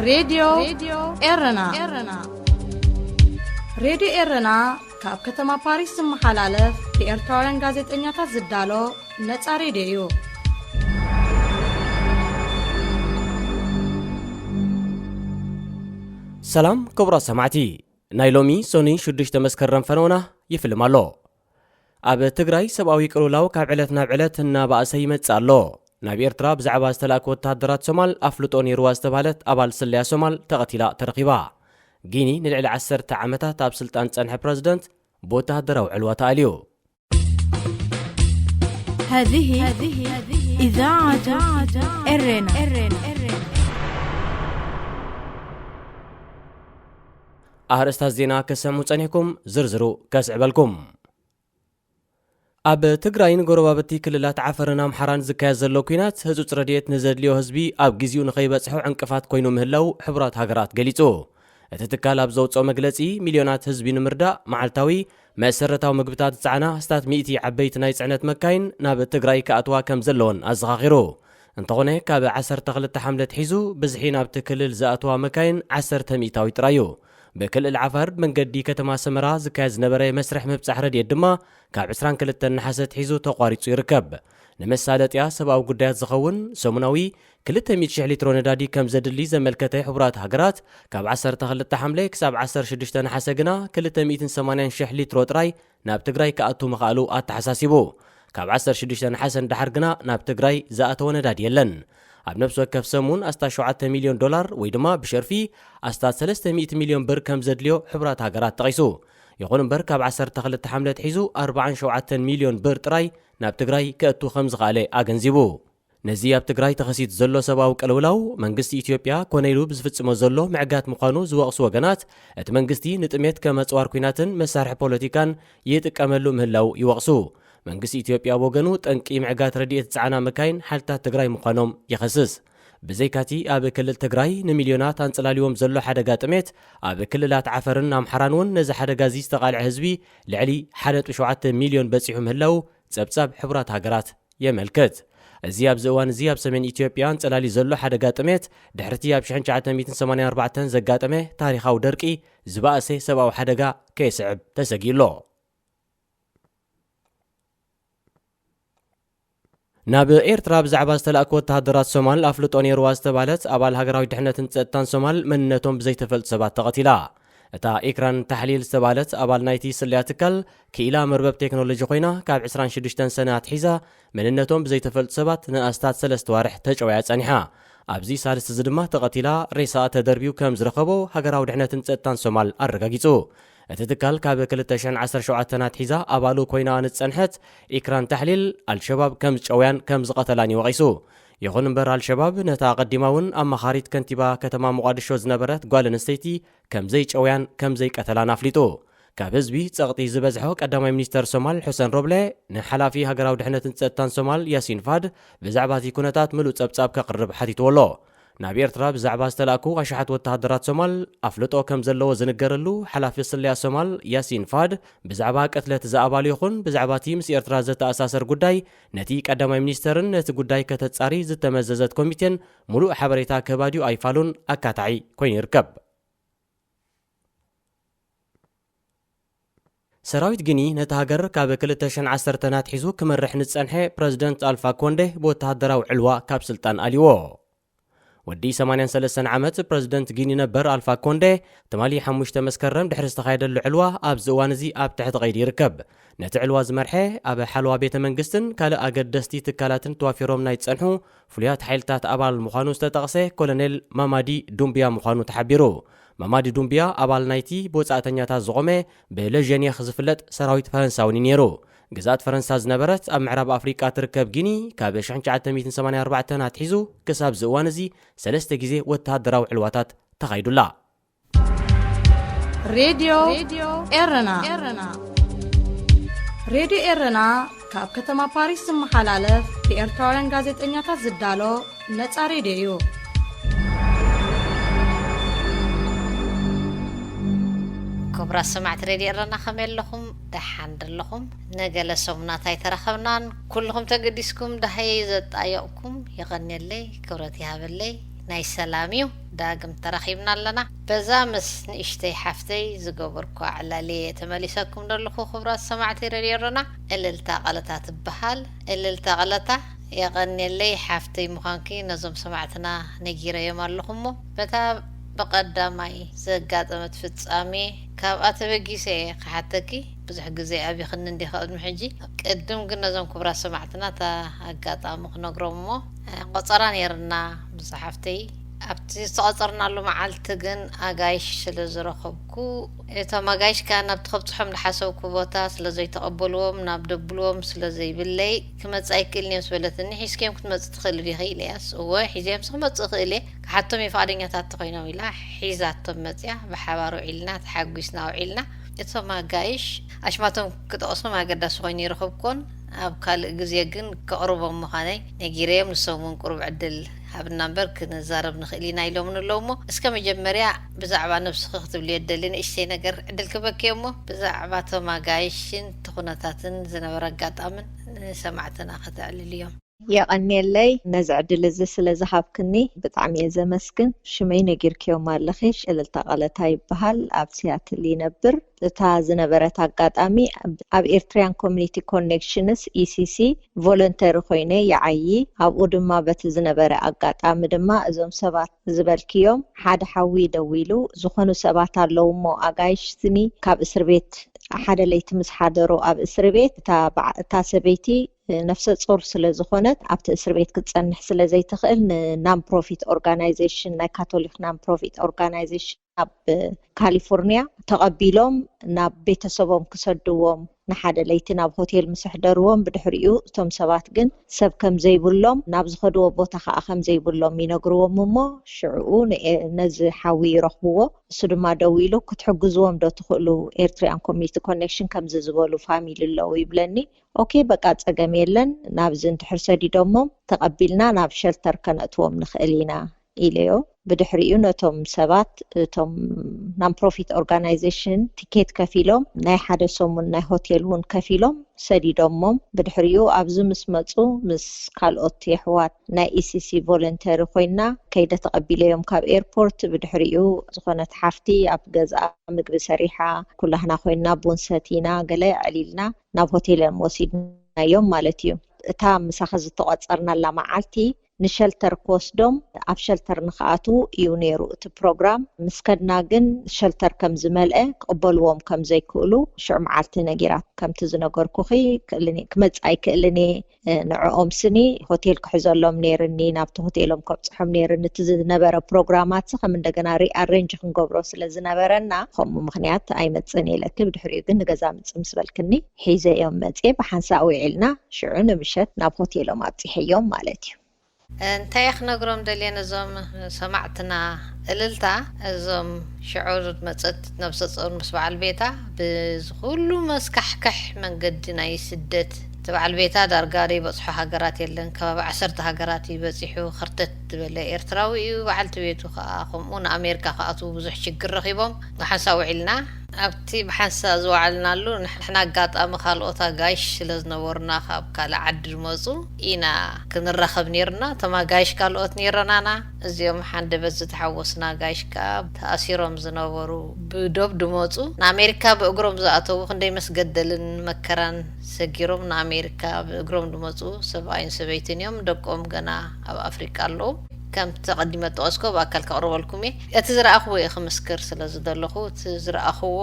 ሬድዮ ኤረና። ሬድዮ ኤረና ካብ ከተማ ፓሪስ ዝመሓላለፍ ብኤርትራውያን ጋዜጠኛታት ዝዳሎ ነጻ ሬድዮ እዩ። ሰላም ክቡራት ሰማዕቲ፣ ናይ ሎሚ ሶኒ ሽዱሽተ መስከረም ፈነውና ይፍልም ኣሎ። ኣብ ትግራይ ሰብኣዊ ቅልውላው ካብ ዕለት ናብ ዕለት እናባእሰ ይመጽእ ኣሎ። ናብ ኤርትራ ብዛዕባ ዝተላእኩ ወተሃደራት ሶማል ኣፍልጦ ነይርዋ ዝተባህለት ኣባል ስለያ ሶማል ተቐቲላ ተረኺባ። ጊኒ ንልዕሊ ዓሰርተ ዓመታት ኣብ ስልጣን ዝጸንሐ ፕረዚደንት ብወተሃደራዊ ዕልዋ ተኣልዩ። هذه إذاعة إرنا. ኣርእስታት ዜና ክሰምዑ ጸኒሕኩም፣ ዝርዝሩ ከስዕበልኩም። ኣብ ትግራይን ጎረባብቲ ክልላት ዓፈርን ኣምሓራን ዝካየድ ዘሎ ኲናት ህጹጽ ረድኤት ንዘድልዮ ህዝቢ ኣብ ግዜኡ ንኸይበጽሖ ዕንቅፋት ኮይኑ ምህላው ሕቡራት ሃገራት ገሊጹ። እቲ ትካል ኣብ ዘውጽኦ መግለጺ፣ ሚልዮናት ህዝቢ ንምርዳእ መዓልታዊ መሰረታዊ ምግብታት ዝጸዓና ኣስታት ሚእቲ ዓበይቲ ናይ ጽዕነት መካይን ናብ ትግራይ ክኣትዋ ከም ዘለወን ኣዘኻኺሩ። እንተኾነ፣ ካብ ዓሰርተ ክልተ ሓምለ ኣትሒዙ ብዝሒ ናብቲ ክልል ዝኣትዋ መካይን ዓሰርተ ሚእታዊት ጥራይ እዩ። ብክልል ዓፋር መንገዲ ከተማ ሰመራ ዝካየድ ዝነበረ መስርሕ ምብጻሕ ረድኤት ድማ ካብ ዕስራን ክልተን ነሓሰ ኣትሒዙ ተቋሪጹ ይርከብ። ንመሳለጥያ ሰብኣዊ ጉዳያት ዝኸውን ሰሙናዊ ክልተ ሚእቲ ሽሕ ሊትሮ ነዳዲ ከም ዘድሊ ዘመልከተ ሕቡራት ሃገራት፣ ካብ ዓሰርተ ክልተ ሓምለ ክሳብ ዓሰርተ ሽዱሽተ ነሓሰ ግና ክልተ ሚእትን ሰማንያን ሽሕ ሊትሮ ጥራይ ናብ ትግራይ ክኣቱ ምኽኣሉ ኣተሓሳሲቡ። ካብ ዓሰርተ ሽዱሽተ ነሓሰ ንደሓር ግና ናብ ትግራይ ዝኣተወ ነዳዲ የለን። ኣብ ነፍሲ ወከፍ ሰሙን ኣስታት ሸውዓተ ሚልዮን ዶላር ወይ ድማ ብሸርፊ ኣስታት ሰለስተ ሚእቲ ሚልዮን ብር ከም ዘድልዮ ሕቡራት ሃገራት ጠቒሱ። ይኹን እምበር፣ ካብ ዓሰርተ ክልተ ሓምለ ኣትሒዙ ኣርባዓን ሸውዓተን ሚልዮን ብር ጥራይ ናብ ትግራይ ከእቱ ከም ዝኸኣለ ኣገንዚቡ። ነዚ ኣብ ትግራይ ተኸሲቱ ዘሎ ሰብኣዊ ቅልውላው መንግስቲ ኢትዮጵያ ኮነ ኢሉ ብዝፍጽሞ ዘሎ ምዕጋት ምዃኑ ዝወቕሱ ወገናት፣ እቲ መንግስቲ ንጥሜት ከም ኣጽዋር ኲናትን መሳርሒ ፖለቲካን ይጥቀመሉ ምህላው ይወቕሱ። መንግስቲ ኢትዮጵያ ብወገኑ፣ ጠንቂ ምዕጋት ረድኤት ዝጸዓና መካይን ሓይልታት ትግራይ ምዃኖም ይኸስስ። ብዘይካቲ፣ ኣብ ክልል ትግራይ ንሚልዮናት ኣንጸላልዎም ዘሎ ሓደጋ ጥሜት፣ ኣብ ክልላት ዓፈርን ኣምሓራን እውን ነዚ ሓደጋ እዚ ዝተቓልዐ ህዝቢ ልዕሊ ሓደ ነጥቢ ሸውዓተ ሚልዮን በጺሑ ምህላው ጸብጻብ ሕቡራት ሃገራት የመልክት። እዚ ኣብዚ እዋን እዚ ኣብ ሰሜን ኢትዮጵያ ኣንጸላልዩ ዘሎ ሓደጋ ጥሜት፣ ድሕሪቲ ኣብ ሽሕን ትሽዓተ ሚእትን ሰማንያን ኣርባዕተን ዘጋጠመ ታሪኻዊ ደርቂ ዝበኣሰ ሰብኣዊ ሓደጋ ከየስዕብ ተሰጊኡ ኣሎ። ናብ ኤርትራ ብዛዕባ ዝተላእኩ ወተሃደራት ሶማል ኣፍልጦ ነይርዋ ዝተባህለት ኣባል ሃገራዊ ድሕነትን ጸጥታን ሶማል መንነቶም ብዘይተፈልጡ ሰባት ተቐቲላ። እታ ኢክራን ታሕሊል ዝተባህለት ኣባል ናይቲ ስለያ ትካል፣ ክኢላ መርበብ ቴክኖሎጂ ኮይና፣ ካብ ዕስራን ሽዱሽተን ሰነ ኣትሒዛ መንነቶም ብዘይተፈልጡ ሰባት ንኣስታት ሰለስተ ዋርሕ ተጨውያ ጸኒሓ። ኣብዚ ሳልስቲ እዚ ድማ ተቐቲላ፣ ሬሳኣ ተደርብዩ ከም ዝረኸቦ ሃገራዊ ድሕነትን ጸጥታን ሶማል ኣረጋጊጹ። እቲ ትካል ካብ ክልተ ሽሕን ዓሰርተ ሸውዓተን ኣትሒዛ ኣባሉ ኮይና ንዝጸንሐት ኢክራን ታሕሊል፣ ኣልሸባብ ከም ዝጨውያን ከም ዝቐተላን እዩ ወቒሱ። ይኹን እምበር፣ ኣልሸባብ ነታ ኣቐዲማ እውን ኣማኻሪት ከንቲባ ከተማ ሞቓድሾ ዝነበረት ጓል ኣንስተይቲ ከም ዘይጨውያን ከም ዘይቀተላን ኣፍሊጡ። ካብ ህዝቢ ጸቕጢ ዝበዝሖ ቀዳማይ ሚኒስተር ሶማል ሑሰን ሮብለ፣ ንሓላፊ ሃገራዊ ድሕነትን ጸጥታን ሶማል ያሲን ፋድ ብዛዕባ እቲ ኩነታት ምሉእ ጸብጻብ ከቕርብ ሓቲትዎ ኣሎ። ናብ ኤርትራ ብዛዕባ ዝተላእኩ ኣሽሓት ወተሃደራት ሶማል ኣፍልጦ ከም ዘለዎ ዝንገረሉ ሓላፊ ስለያ ሶማል ያሲን ፋድ፣ ብዛዕባ ቅትለት ዝኣባሉ ይኹን ብዛዕባ እቲ ምስ ኤርትራ ዘተኣሳሰር ጉዳይ ነቲ ቀዳማይ ሚኒስተርን ነቲ ጉዳይ ከተጻሪ ዝተመዘዘት ኮሚቴን ሙሉእ ሓበሬታ ክህባ ድዩ ኣይፋሉን ኣካታዒ ኮይኑ ይርከብ። ሰራዊት ጊኒ ነታ ሃገር ካብ ክልተ ሽሕን ዓሰርተን ኣትሒዙ ክመርሕ ንዝጸንሐ ፕረዚደንት ኣልፋ ኮንዴ ብወተሃደራዊ ዕልዋ ካብ ስልጣን ኣልይዎ። ወዲ ሰማንያን ሰለስተን ዓመት ፕረዚደንት ጊኒ ነበር ኣልፋ ኮንዴ፣ ትማሊ ሓሙሽተ መስከረም ድሕሪ ዝተኻየደሉ ዕልዋ ኣብዚ እዋን እዚ ኣብ ትሕቲ ቀይዲ ይርከብ። ነቲ ዕልዋ ዝመርሐ፣ ኣብ ሓለዋ ቤተ መንግስትን ካልእ ኣገደስቲ ትካላትን ተዋፊሮም ናይ ዝጸንሑ ፍሉያት ሓይልታት ኣባል ምዃኑ ዝተጠቕሰ ኮሎኔል ማማዲ ዱምብያ ምዃኑ ተሓቢሩ። ማማዲ ዱምብያ ኣባል ናይቲ ብወጻእተኛታት ዝቖመ ብለዠንየኽ ዝፍለጥ ሰራዊት ፈረንሳ እውን እዩ ነይሩ። ግዝኣት ፈረንሳ ዝነበረት ኣብ ምዕራብ ኣፍሪቃ ትርከብ ጊኒ፣ ካብ ሽሕን ትሽዓተ ሚእትን ሰማንያን ኣርባዕተን ኣትሒዙ ክሳብ እዚ እዋን እዚ ሰለስተ ግዜ ወተሃደራዊ ዕልዋታት ተኻይዱላ። ሬድዮ ኤረና። ሬድዮ ኤረና ካብ ከተማ ፓሪስ ዝመሓላለፍ ብኤርትራውያን ጋዜጠኛታት ዝዳሎ ነጻ ሬድዮ እዩ። ክቡራት ሰማዕቲ ሬድዮ ኤረና፣ ከመይ ኣለኹም? ደሓን ዶ ኣለኹም? ንገለ ሰሙናት ኣይተራኸብናን። ኩልኹም ተገዲስኩም ደሃየይ ዘጣየቕኩም የቐንየለይ፣ ክብረት ይሃበለይ። ናይ ሰላም እዩ። ዳግም ተራኺብና ኣለና። በዛ ምስ ንእሽተይ ሓፍተይ ዝገበርኳ ዕላልየ ተመሊሰኩም ዘለኹ ክቡራት ሰማዕቲ ሬድዮ ሮና። እልልታ ቀለታ ትበሃል። እልልታ ቀለታ፣ የቐንየለይ ሓፍተይ ምዃንኪ ነዞም ሰማዕትና ነጊረዮም ኣለኹ እሞ፣ በታ ብቐዳማይ ዘጋጠመት ፍጻሜ ካብኣ ተበጊሰ እየ ክሓተኪ። ብዙሕ ግዜ ኣቢኽኒ እንዲኺ ቅድሚ ሕጂ። ቅድም ግን ነዞም ክቡራት ሰማዕትና እታ ኣጋጣሚ ክነግሮም እሞ፣ እ፣ ቆጸራ ነይርና ምስ ሓፍተይ። ኣብቲ ዝተቐጸርናሉ መዓልቲ ግን ኣጋይሽ ስለ ዝረኸብኩ፣ እቶም ኣጋይሽ ከኣ ናብቲ ከብጽሖም ዝሓሰብኩ ቦታ ስለ ዘይተቐበልዎም፣ ናብ ደብልዎም ስለ ዘይብለይ፣ ክመጽእ ኣይክእልን እየ ምስ በለትኒ፣ ሒዝክዮም ክትመጽእ ትኽእሊ ዲኺ ኢለያስ፣ እወ፣ ሒዘዮምሲ ክመጽእ እኽእል እየ፣ ክሓቶም እየ ፍቓደኛታት ተኾይኖም ኢላ፣ ሒዛቶም መጽያ፣ ብሓባር ውዒልና፣ ተሓጒስና ውዒልና። እቶም ኣጋይሽ ኣሽማቶም ክጠቕሶም ኣገዳሲ ኮይኑ ይረኸብኩዎን፣ ኣብ ካልእ ግዜ ግን ከቕርቦም ምዃነይ ነጊረዮም፣ ንሶም እውን ቁሩብ ዕድል ሃብና እምበር ክንዛረብ ንኽእል ኢና ኢሎምኒ ኣለዉ እሞ፣ እስከ መጀመርያ ብዛዕባ ነብስኺ ክትብልዮ እደሊ ንእሽተይ ነገር ዕድል ክበኪዮ እሞ፣ ብዛዕባ እቶም ኣጋይሽን እቲ ኩነታትን ዝነበረ ኣጋጣምን ንሰማዕትና ከተዕልልዮም። የቐንየለይ ነዚ ዕድል እዚ ስለ ዝሃብክኒ ብጣዕሚ እየ ዘመስግን። ሽመይ ነጊርክዮም ኣለኺ፣ እልልታ ቀለታ ይበሃል፣ ኣብ ሲያትል ይነብር። እታ ዝነበረት ኣጋጣሚ ኣብ፣ ኣብ ኤርትሪያን ኮሚኒቲ ኮኔክሽንስ፣ ኢ ሲ ሲ፣ ቮለንተሪ ኮይነ ይዓዪ። ኣብኡ ድማ በቲ ዝነበረ ኣጋጣሚ ድማ እዞም ሰባት ዝበልክዮም ሓደ ሓዊ ደዊሉ፣ ዝኾኑ ሰባት ኣለዉ እሞ ኣጋይሽትኒ ካብ እስር ቤት ሓደ ለይቲ ምስ ሓደሩ ኣብ እስር ቤት እታ በዓ-፣ እታ ሰበይቲ ነፍሰ ጾር ስለ ዝኾነት ኣብቲ እስር ቤት ክትጸንሕ ስለ ዘይትኽእል ንናን ፕሮፊት ኦርጋናይዜሽን፣ ናይ ካቶሊክ ናን ፕሮፊት ኦርጋናይዜሽን ኣብ ካሊፎርኒያ ተቐቢሎም ናብ ቤተሰቦም ክሰድዎም ንሓደ ለይቲ ናብ ሆቴል ምስ ኣሕደርዎም፣ ብድሕሪኡ እቶም ሰባት ግን ሰብ ከም ዘይብሎም፣ ናብ ዝኸድዎ ቦታ ከኣ ከም ዘይብሎም ይነግርዎም እሞ፣ ሽዕኡ ንኤ-፣ ነዚ ሓዊ ይረኽብዎ። እሱ ድማ ደዊሉ፣ "ክትሕግዝዎም ዶ ትኽእሉ? ኤርትሪያን ኮሚኒቲ ኮኔክሽን ከምዚ ዝበሉ ፋሚሊ ኣለዉ" ይብለኒ። ኦኬ፣ በቃ ጸገም የለን፣ ናብዚ እንድሕር ሰዲዶሞም ተቐቢልና ናብ ሸልተር ከነእትዎም ንኽእል ኢና ኢለዮ። ብድሕሪኡ ነቶም ሰባት፣ እቶም ናን ፕሮፊት ኦርጋናይዜሽን ቲኬት ከፊሎም፣ ናይ ሓደ ሰሙን ናይ ሆቴል እውን ከፊሎም ሰዲዶሞም። ብድሕሪኡ ኣብዚ ምስ መጹ፣ ምስ ካልኦት የሕዋት ናይ ኢ ሲ ሲ ቮለንተሪ ኮይና ከይደ ተቐቢለዮም ካብ ኤርፖርት። ብድሕሪኡ ዝኾነት ሓፍቲ ኣብ ገዝኣ ምግቢ ሰሪሓ፣ ኩላህና ኮይና ቡን ሰቲና፣ ገለ ኣዕሊልና ናብ ሆቴል እዮም ወሲድናዮም ማለት እዩ። እታ ምሳኺ ዝተቖጸርናላ መዓልቲ ንሸልተር ክወስዶም፣ ኣብ ሸልተር ንኽኣትዉ እዩ ነይሩ እቲ ፕሮግራም። ምስ ከድና ግን ሸልተር ከም ዝመልአ፣ ክቕበልዎም ከም ዘይክእሉ ሽዑ መዓልቲ ነጊራት። ከምቲ ዝነገርኩኺ፣ ክእልን እየ፣ ክመጽእ ኣይክእልን እየ። እ፣ ንዕኦም ስኒ ሆቴል ክሕዘሎም ነይርኒ፣ ናብቲ ሆቴሎም ከብጽሖም ነይርኒ። እቲ ዝነበረ ፕሮግራማት ከም እንደገና ሪኣሬንጅ ክንገብሮ ስለ ዝነበረና፣ ከምኡ ምኽንያት ኣይመጽእን ኢለኪ። ብድሕሪኡ ግን ንገዛ ምጽእ ምስ በልክኒ፣ ሒዘ እዮም መጽየ። ብሓንሳእ ውዒልና፣ ሽዑ ንምሸት ናብ ሆቴሎም ኣብጺሐዮም ማለት እዩ። እንታይ እየ ክነግሮም ደልየ ነዞም ሰማዕትና? እልልታ፣ እዞም ሽዑ መጸት ነብሰ ጾር ምስ በዓል ቤታ ብዝኹሉ መስካሕክሕ መንገዲ ናይ ስደት፣ እቲ በዓል ቤታ ዳርጋ ዘይበጽሖ ሃገራት የለን። ከባቢ ዓሰርተ ሃገራት እዩ በጺሑ። ኸርተት ዝበለ ኤርትራዊ እዩ። በዓልቲ ቤቱ ከኣ ከምኡ ንኣሜሪካ ክኣትዉ ብዙሕ ሽግር ረኺቦም። ብሓንሳእ ውዒልና፣ ኣብቲ ብሓንሳእ ዝወዓልናሉ ንሕና ኣጋጣሚ ካልኦት ኣጋይሽ ስለ ዝነበሩና ካብ ካልእ ዓዲ ዝመጹ ኢና ክንራኸብ ነይርና። እቶም ኣጋይሽ ካልኦት ነይረናና። እዚኦም ሓንደበት ዝተሓወስና ኣጋይሽ ከኣ ተኣሲሮም ዝነበሩ ብዶብ ድመጹ። ንኣሜሪካ ብእግሮም ዝኣተዉ ክንደይ መስገደልን መከራን ሰጊሮም ንኣሜሪካ ብእግሮም ድመጹ ሰብኣይን ሰበይትን እዮም። ደቆም ገና ኣብ ኣፍሪቃ ኣለዉ። ከምቲ ቀዲመ ጠቐስኮ ብኣካል ከቕርበልኩም እየ። እቲ ዝረኣኽዎ እየ ክምስክር ስለ ዝደለኹ፣ እቲ ዝረኣኽዎ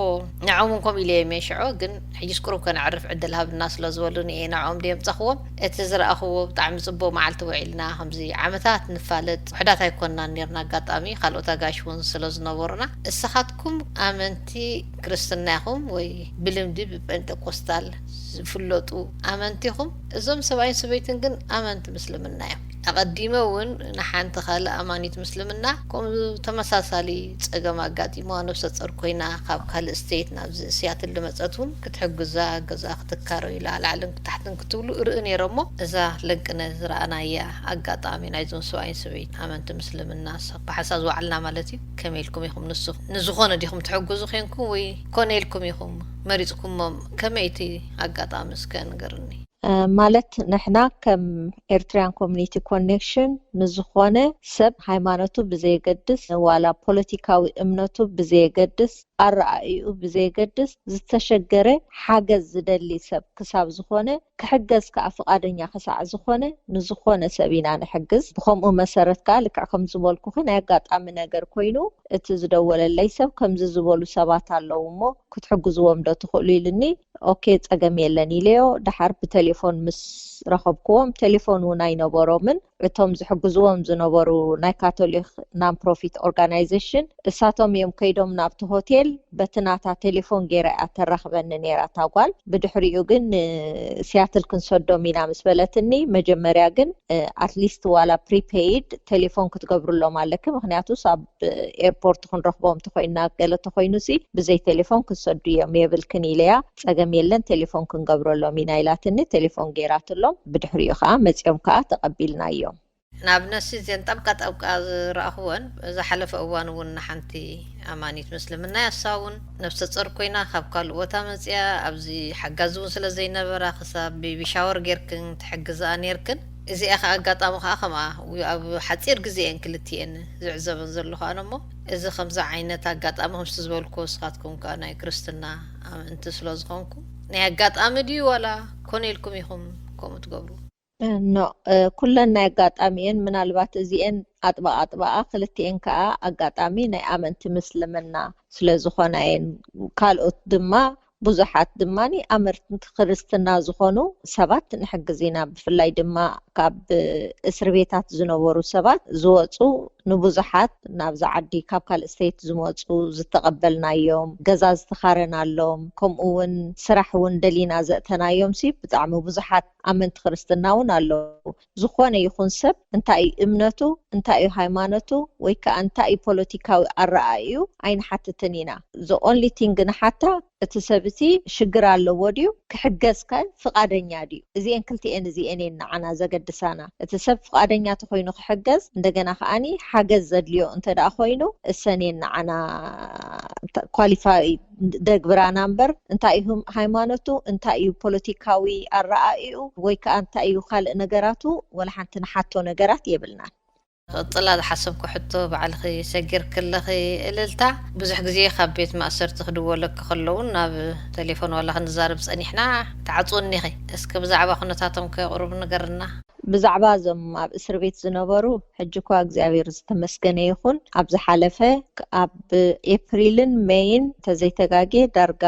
ንዕኦም እውን ከምኡ ኢለ እየ ሽዑ፣ ግን ሕጂስ ቁሩብ ከነዕርፍ ዕድል ሃብና ስለ ዝበሉኒ እየ ንዕኦም ድየ ምጸኽዎም። እቲ ዝረኣኽዎ ብጣዕሚ ጽቡቕ መዓልቲ ውዒልና፣ ከምዚ ዓመታት ንፋለጥ፣ ውሕዳት ኣይኮንናን ነርና። ኣጋጣሚ ካልኦት ኣጋይሽ እውን ስለ ዝነበሩና፣ "እስኻትኩም ኣመንቲ ክርስትና ኢኹም ወይ ብልምዲ ብጴንጠቆስታል ዝፍለጡ ኣመንቲ ኢኹም፣ እዞም ሰብኣይን ሰበይትን ግን ኣመንቲ ምስልምና እዮም። ኣቐዲመ እውን ንሓንቲ ካልእ ኣማኒት ምስልምና ከምኡ ተመሳሳሊ ጸገም ኣጋጢምዋ፣ ነብሰ ጾር ኮይና ካብ ካልእ ስቴት ናብዚ ሲያትል ዝመጸት እውን ክትሕግዛ፣ ገዛ ክትካረዩላ ላዕልን ታሕትን ክትብሉ እርኢ ነይረ እሞ፣ እዛ ለንቅነ ዝረኣናያ ኣጋጣሚ ናይዞም ሰብኣይን ሰበይትን ኣመንቲ ምስልምና ስ-፣ ብሓንሳእ ዝወዓልና ማለት እዩ። ከመይ ኢልኩም ኢኹም ንስኹም? ንዝኾነ ዲኹም ትሕግዙ ኬንኩም ወይ ኮነ ኢልኩም ኢኹም መሪጽኩሞም? ከመይ እቲ ኣጋጣሚ እስከ ንገርኒ?" ማለት ንሕና ከም ኤርትራያን ኮሚኒቲ ኮኔክሽን ንዝኾነ ሰብ ሃይማኖቱ ብዘየገድስ ዋላ ፖለቲካዊ እምነቱ ብዘየገድስ ኣረኣእኡ ብዘየገድስ ዝተሸገረ ሓገዝ ዝደሊ ሰብ ክሳብ ዝኾነ ክሕገዝ ከዓ ፍቓደኛ ክሳዕ ዝኾነ ንዝኾነ ሰብ ኢና ንሕግዝ። ብኸምኡ መሰረት ከዓ ልክዕ ከም ዝበልኩኺ ናይ ኣጋጣሚ ነገር ኮይኑ እቲ ዝደወለለይ ሰብ ከምዚ ዝበሉ ሰባት ኣለዉ እሞ ክትሕግዝዎም ዶ ትኽእሉ ኢልኒ። ኦኬ ጸገም የለን ኢለዮ። ደሓር ብቴሌፎን ምስ ረኸብክዎም ቴሌፎን እውን ኣይነበሮምን። እቶም ዝሕግዝዎም ዝነበሩ ናይ ካቶሊክ ናን ፕሮፊት ኦርጋናይዜሽን እሳቶም እዮም ከይዶም ናብቲ ሆቴል በቲ ናታ ቴሌፎን ገይራ እያ ተራኽበኒ ነይራ እታ ጓል። ብድሕሪኡ ግን ሲያትል ክንሰዶም ኢና ምስ በለትኒ መጀመርያ ግን ኣትሊስት ዋላ ፕሪፔይድ ቴሌፎን ክትገብርሎም ኣለኪ፣ ምክንያቱ ኣብ ኤርፖርት ክንረኽቦም ተኮይና ገለ ተኮይኑ ሲ ብዘይ ቴሌፎን ክሰዱ እዮም የብልክን ኢለያ። ጸገም የለን ቴሌፎን ክንገብረሎም ኢና ኢላትኒ። ቴሌፎን ገይራትሎም ብድሕሪኡ ከዓ መጺኦም ከዓ ተቐቢልናዮም። ንኣብነት ሲ እዘን ጠብቃ ጠብቃ ዝረኣኽወን ዝሓለፈ እዋን እውን ንሓንቲ ኣማኒት ምስልምና እያ። እሳ እውን ነብሰ ጾር ኮይና ካብ ካልእ ቦታ መፅያ ኣብዚ ሓጋዚ እውን ስለ ዘይነበራ ክሳብ ቤቢ ሻወር ጌርክን ትሕግዝኣ ኔርክን። እዚኣ ከዓ ኣጋጣሚ ከዓ ከምኣ ኣብ ሓፂር ግዜ እየን ክልቲኤን ዝዕዘበን ዘለኹ ኣነ እሞ እዚ ከምዚ ዓይነት ኣጋጣሚ ከምቲ ዝበልኩ ንስኻትኩም ከዓ ናይ ክርስትና ኣመንቲ ስለ ዝኾንኩም ናይ ኣጋጣሚ ድዩ ዋላ ኮነ ኢልኩም ኢኹም ከምኡ ትገብሩ? ኖ ኩለን ናይ ኣጋጣሚ እየን። ምናልባት እዚኤን ኣጥበቃ ኣጥበቃ ክልቲኤን ከዓ ኣጋጣሚ ናይ ኣመንቲ ምስልምና ስለ ዝኾና እየን። ካልኦት ድማ ብዙሓት ድማ ኣመንቲ ክርስትና ዝኾኑ ሰባት ንሕግዝ ኢና። ብፍላይ ድማ ካብ እስር ቤታት ዝነበሩ ሰባት ዝወፁ ንብዙሓት ናብዚ ዓዲ ካብ ካልእ ስቴት ዝመፁ ዝተቐበልናዮም፣ ገዛ ዝተኻረናሎም፣ ከምኡ እውን ስራሕ እውን ደሊና ዘእተናዮም ሲ ብጣዕሚ ብዙሓት ኣመንቲ ክርስትና እውን ኣለዉ። ዝኾነ ይኹን ሰብ እንታይ እዩ እምነቱ፣ እንታይ እዩ ሃይማኖቱ፣ ወይ ከዓ እንታይ እዩ ፖለቲካዊ ኣረኣእዩ ኣይንሓትትን ኢና። The only thing ንሓታ እቲ ሰብ እቲ ሽግር ኣለዎ ድዩ፣ ክሕገዝ ከ ፍቓደኛ ድዩ? እዚኤን ክልቲኤን እዚኤን እየን ንዓና ዘገድሳና። እቲ ሰብ ፍቓደኛ ተኮይኑ ክሕገዝ፣ እንደገና ከዓኒ ሓገዝ ዘድልዮ እንተ ደኣ ኮይኑ እሰን እየን ንዓና ኳሊፋይ ደግብራና እምበር እንታይ እዩ ሃይማኖቱ እንታይ እዩ ፖለቲካዊ ኣረኣእኡ ወይ ከዓ እንታይ እዩ ካልእ ነገራቱ ወላ ሓንቲ ንሓቶ ነገራት የብልናን። ቅፅላ ዝሓሰብኩ ሕቶ ባዕልኺ ሰጊርኪ ኣለኺ እልልታ ብዙሕ ግዜ ካብ ቤት ማእሰርቲ ክድወለኪ ከለውን ናብ ቴሌፎን ዋላ ክንዛረብ ፀኒሕና ትዓፅውኒ ኢኺ እስኪ ብዛዕባ ኩነታቶም ከ ቁሩብ ንገርና። ብዛዕባ እዞም ኣብ እስር ቤት ዝነበሩ ሕጂ እኳ እግዚኣብሔር ዝተመስገነ ይኹን ኣብ ዝሓለፈ ኣብ ኤፕሪልን ሜይን እንተዘይተጋጌ ዳርጋ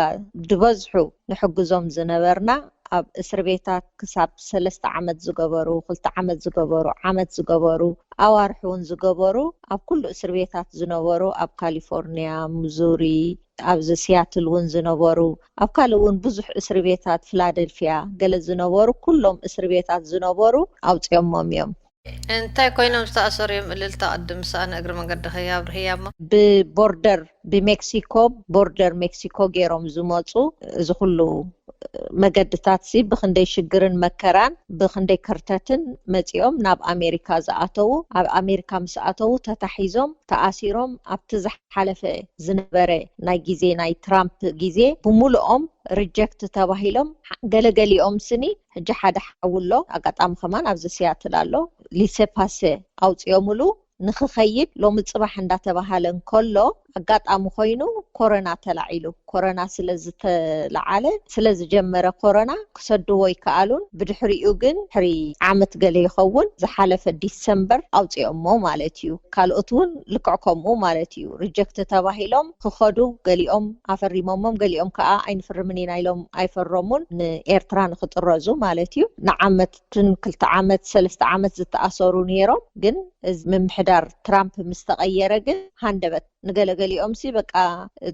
ዝበዝሑ ንሕግዞም ዝነበርና ኣብ እስር ቤታት ክሳብ ሰለስተ ዓመት ዝገበሩ፣ ክልተ ዓመት ዝገበሩ፣ ዓመት ዝገበሩ፣ ኣዋርሕ እውን ዝገበሩ ኣብ ኩሉ እስር ቤታት ዝነበሩ ኣብ ካሊፎርኒያ፣ ሙዙሪ፣ ኣብዚ ሲያትል እውን ዝነበሩ ኣብ ካልእ እውን ብዙሕ እስር ቤታት ፊላደልፊያ ገለ ዝነበሩ ኩሎም እስር ቤታት ዝነበሩ ኣውፂኦሞም እዮም። እንታይ ኮይኖም ዝተኣሰሩ እዮም እልልታ ቅድም ሰኣን እግሪ መንገዲ ከያብርህያ እሞ ብቦርደር ብሜክሲኮ ቦርደር ሜክሲኮ ገይሮም ዝመፁ እዚ ኩሉ መገድታት ሲ ብክንደይ ሽግርን መከራን ብክንደይ ከርተትን መፂኦም ናብ ኣሜሪካ ዝኣተዉ ኣብ ኣሜሪካ ምስ ኣተዉ ተታሒዞም ተኣሲሮም ኣብቲ ዝሓለፈ ዝነበረ ናይ ግዜ ናይ ትራምፕ ግዜ ብምሉኦም ሪጀክት ተባሂሎም ገለገሊኦም ስኒ ሕጂ ሓደ ሓውሎ ኣጋጣሚ ከማን ኣብዚ ሲያትል ኣሎ ሊሰፓሰ ኣውፅኦምሉ ንክኸይድ ሎሚ ፅባሕ እንዳተባሃለ እንከሎ ኣጋጣሚ ኮይኑ ኮረና ተላዒሉ ኮረና ስለ ዝተለዓለ ስለ ዝጀመረ ኮረና ክሰድዎ ይከኣሉን ብድሕሪኡ ግን ድሕሪ ዓመት ገለ ይኸውን ዝሓለፈ ዲሰምበር ኣውፅኦሞ ማለት እዩ ካልኦት እውን ልክዕ ከምኡ ማለት እዩ ሪጀክት ተባሂሎም ክኸዱ ገሊኦም ኣፈሪሞሞም ገሊኦም ከዓ ኣይንፍርምን ኢና ኢሎም ኣይፈረሙን ንኤርትራ ንክጥረዙ ማለት እዩ ንዓመትን ክልተ ዓመት ሰለስተ ዓመት ዝተኣሰሩ ነይሮም ግን እዚ ምምሕዳር ትራምፕ ምስ ተቐየረ ግን ሃንደበት ንገለገሊኦም ሲ በቃ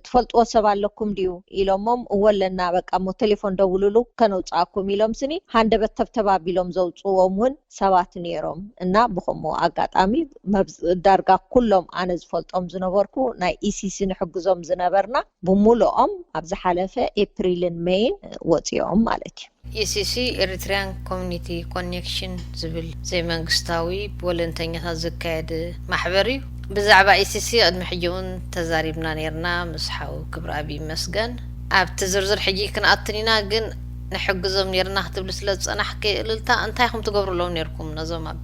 ትፈልጥዎ ሰብ ኣለኩም ድዩ ኢሎሞም እወ ኣለና በቃ እሞ ቴሌፎን ደውሉሉ ከነውፅኣኩም ኢሎም ስኒ ሃንደበት ተብተብ ኣቢሎም ዘውፅዎም እውን ሰባት ነይሮም እና ብከምኡ ኣጋጣሚ ዳርጋ ኩሎም ኣነ ዝፈልጦም ዝነበርኩ ናይ ኢሲሲ ንሕግዞም ዝነበርና ብሙሉኦም ኣብ ዝሓለፈ ኤፕሪልን ሜይን ወፂኦም ማለት እዩ። ኢሲሲ Eritrean Community Connection ዝብል ዘይመንግስታዊ ብወለንተኛታት ዝካየድ ማሕበር እዩ። ብዛዕባ ኢሲሲ ቅድሚ ሕጂ እውን ተዛሪብና ነይርና ምስ ሓው ክብረኣብ ይመስገን። ኣብቲ ዝርዝር ሕጂ ክንኣትን ኢና፣ ግን ንሕግዞም ነርና ክትብሊ ስለ ዝጸናሕኪ እልልታ፣ እንታይ ኢኹም ትገብሩሎም ነርኩም? ነዞም ኣብ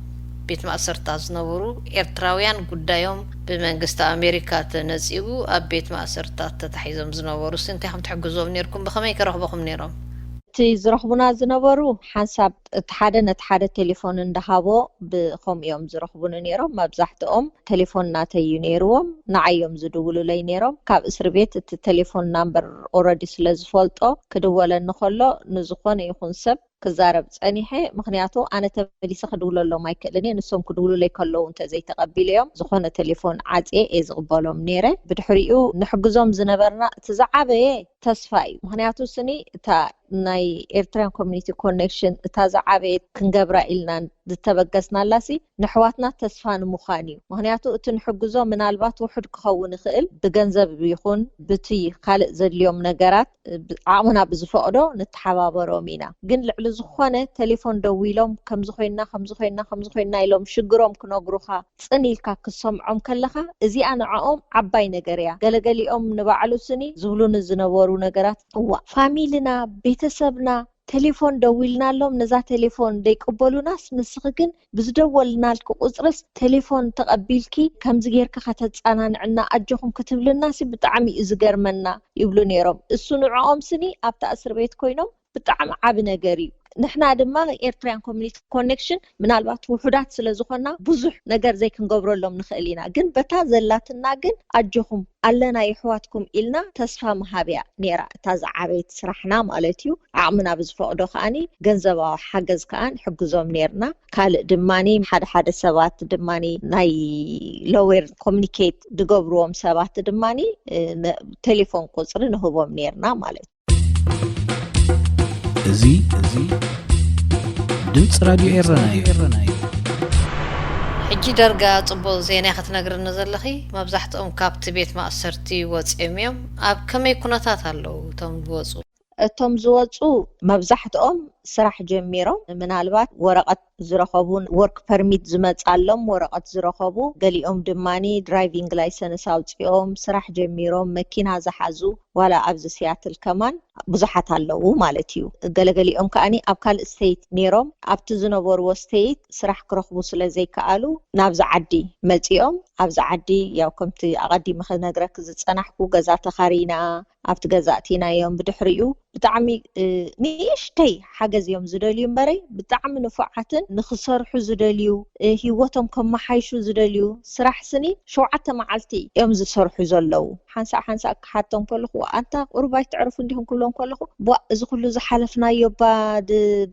ቤት ማእሰርታ ዝነበሩ ኤርትራውያን ጉዳዮም ብመንግስቲ ኣሜሪካ ተነጺጉ ኣብ ቤት ማእሰርታ ተታሒዞም ዝነበሩ ሲ እንታይ ኢኹም ትሕግዞም ነርኩም? ብኸመይ ከረኽበኹም ነሮም? እቲ ዝረኽቡና ዝነበሩ ሓንሳብ እቲ ሓደ ነቲ ሓደ ቴሌፎን እንዳሃቦ ብኸምኡ እዮም ዝረኽቡኒ ነይሮም። መብዛሕትኦም ቴሌፎን ናተይ እዩ ነይርዎም፣ ንዓይ እዮም ዝድውሉለይ ነይሮም። ካብ እስሪ ቤት እቲ ቴሌፎን ናምበር ኦረዲ ስለ ዝፈልጦ ክድወለኒ ከሎ ንዝኾነ ይኹን ሰብ ክዛረብ ጸኒሐ። ምኽንያቱ ኣነ ተመሊሰ ክድውለሎም ኣይክእልን እየ፣ ንሶም ክድውሉለይ ከለዉ እንተዘይተቐቢለዮም ዝኾነ ቴሌፎን ዓጽየ እየ ዝቕበሎም ነይረ። ብድሕሪኡ ንሕግዞም ዝነበርና እቲ ዝዓበየ ተስፋ እዩ። ምኽንያቱ ስኒ እታ ናይ ኤርትራን ኮሚኒቲ ኮኔክሽን እታ ዝዓበየት ክንገብራ ኢልና ዝተበገስናላሲ ንሕዋትና ተስፋ ንምዃን እዩ። ምኽንያቱ እቲ ንሕግዞ ምናልባት ውሑድ ክኸውን ይኽእል፣ ብገንዘብ ይኹን ብቲ ካልእ ዘድልዮም ነገራት ዓቕምና ብዝፈቕዶ ንተሓባበሮም ኢና። ግን ልዕሊ ዝኾነ ቴሌፎን ደዊሎም ከምዚ ኮይና ከምዚ ኮይና ከምዚ ኮይና ኢሎም ሽግሮም ክነግሩኻ ጽን ኢልካ ክትሰምዖም ከለኻ እዚኣ ንዕኦም ዓባይ ነገር እያ። ገለገሊኦም ንባዕሉ ስኒ ዝብሉኒ ዝነበሩ ነገራት እዋ ፋሚልና ቤተሰብና ቴሌፎን ደዊልናሎም ነዛ ቴሌፎን ደይቅበሉናስ ንስኺ ግን ብዝደወልናልኪ ቁፅርስ ቴሌፎን ተቐቢልኪ ከምዚ ጌርኪ ከተፃናንዕና ኣጆኹም ክትብልናሲ ብጣዕሚ እዩ ዝገርመና ይብሉ ነይሮም። እሱ ንዕኦም ስኒ ኣብታ እስር ቤት ኮይኖም ብጣዕሚ ዓቢ ነገር እዩ። ንሕና ድማ ኤርትራያን ኮሚኒቲ ኮኔክሽን ምናልባት ውሑዳት ስለ ዝኾና ብዙሕ ነገር ዘይክንገብረሎም ንኽእል ኢና፣ ግን በታ ዘላትና ግን ኣጆኹም ኣለና የሕዋትኩም ኢልና ተስፋ ምሃብያ ነይራ እታ ዝዓበየት ስራሕና ማለት እዩ። ዓቕምና ብዝፈቕዶ ከኣኒ ገንዘባዊ ሓገዝ ከኣ ንሕግዞም ነይርና። ካልእ ድማኒ ሓደ ሓደ ሰባት ድማኒ ናይ ሎዌር ኮሚኒኬት ዝገብርዎም ሰባት ድማኒ ቴሌፎን ቁፅሪ ንህቦም ነይርና ማለት እዩ። እዚ እዚ ድምፂ ራድዮ ኤረና እዩ። ሕጂ ዳርጋ ጽቡቕ ዜና ክትነግርኒ ዘለኺ። መብዛሕትኦም ካብቲ ቤት ማእሰርቲ ወጺኦም እዮም። ኣብ ከመይ ኩነታት ኣለዉ እቶም ዝወጹ? እቶም ዝወጹ መብዛሕትኦም ስራሕ ጀሚሮም፣ ምናልባት ወረቐት ዝረኸቡን ወርክ ፐርሚት ዝመጻሎም ወረቐት ዝረኸቡ፣ ገሊኦም ድማኒ ድራይቪንግ ላይሰንስ ኣውጺኦም ስራሕ ጀሚሮም፣ መኪና ዝሓዙ፣ ዋላ ኣብዚ ሲያትል ከማን ብዙሓት ኣለዉ ማለት እዩ። ገለገሊኦም ከኣኒ ኣብ ካልእ ስቴት ነይሮም ኣብቲ ዝነበርዎ ስቴት ስራሕ ክረኽቡ ስለ ዘይከኣሉ ናብዚ ዓዲ መጺኦም። ኣብዚ ዓዲ ያው ከምቲ ኣቐዲመ ክነግረኪ ዝጸናሕኩ ገዛ ተኻሪና ኣብቲ ገዛ ኣቲናዮም። ብድሕሪኡ ብጣዕሚ ንእሽተይ ሓገዝ እዮም ዝደልዩ እምበረይ ብጣዕሚ ንፉዓትን ንኽሰርሑ ዝደልዩ ህይወቶም ከመሓይሹ ዝደልዩ ስራሕ ስኒ ሸውዓተ መዓልቲ እዮም ዝሰርሑ ዘለዉ። ሓንሳእ ሓንሳእ ክሓቶም ከለኹ ኣንታ ቁሩብ ኣይትዕርፉ እንዲኹም ክብሎም ከለኹ ቧእ እዚ ኩሉ ዝሓለፍናዮ እባ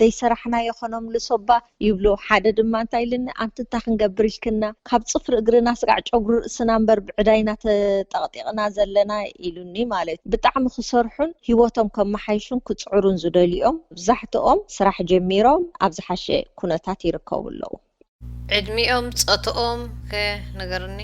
ዘይሰራሕናዮ ኸኖምልሶ እባ ይብሉ። ሓደ ድማ እንታይ ኢልኒ ኣንቲ እንታይ ክንገብር ኢልክና ካብ ፅፍሪ እግርና ስጋዕ ጨጉሪ ርእስና እምበር ብዕዳይና ተጠቕጢቕና ዘለና ኢሉኒ ማለት እዩ። ብጣዕሚ ክሰርሑን ህይወቶም ከመሓይሹን ክፅዕሩን ዝደልዮም መብዛሕትኦም ስራሕ ጀሚሮም ኣብ ዝሓሸ ኩነታት ይርከቡ ኣለዉ። ዕድሚኦም ፆትኦም ከ ንገርኒ።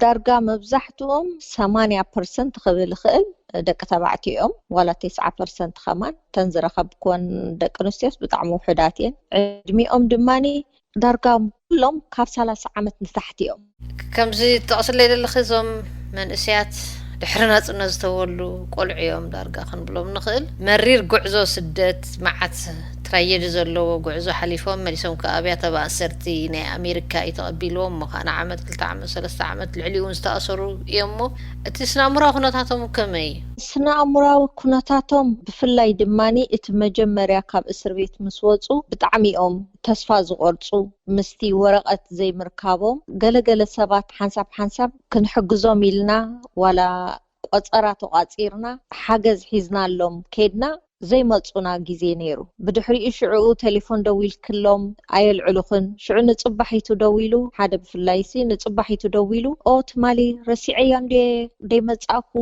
ዳርጋ መብዛሕትኦም ሰማንያ ፐርሰንት ክብል ይኽእል ደቂ ተባዕትዮ እዮም፣ ዋላ ተስዓ ፐርሰንት ከማን እተን ዝረኸብክወን ደቂ ኣንስትዮስ ብጣዕሚ ውሑዳት እየን። ዕድሚኦም ድማኒ ዳርጋ ኩሎም ካብ ሰላሳ ዓመት ንታሕቲ እዮም። ከምዚ ትጠቕስለይ ዘለኺ እዞም መንእሰያት ድሕሪ ናፅነት ዝተወልዱ ቆልዑ እዮም ዳርጋ ክንብሎም ንኽእል። መሪር ጉዕዞ ስደት መዓት ትራጀዲ ዘለዎ ጉዕዞ ሓሊፎም መሊሶም ከኣ ኣብያተ ማእሰርቲ ናይ ኣሜሪካ እዩ ተቐቢልዎም እሞ ከዓ ንዓመት ክልተ ዓመት ሰለስተ ዓመት ልዕሊኡ እውን ዝተኣሰሩ እዮም እሞ እቲ ስነ ኣእምራዊ ኩነታቶም ከመይ እዩ? ስነ ኣእምራዊ ኩነታቶም ብፍላይ ድማኒ እቲ መጀመርያ ካብ እስር ቤት ምስ ወፁ ብጣዕሚ እዮም ተስፋ ዝቆርፁ ምስቲ ወረቐት ዘይምርካቦም ገለገለ ሰባት ሓንሳብ ሓንሳብ ክንሕግዞም ኢልና ዋላ ቆፀራ ተቋፂርና ሓገዝ ሒዝናሎም ከይድና ዘይመፁና ግዜ ነይሩ። ብድሕሪኡ ሽዕኡ ቴሌፎን ደዊልክሎም ኣየልዕሉኽን። ሽዑ ንፅባሒቱ ደዊሉ ሓደ ብፍላይሲ ንፅባሒቱ ደዊሉ ኦ ትማሊ ረሲዐያ እንዴ ደይመፃእኩ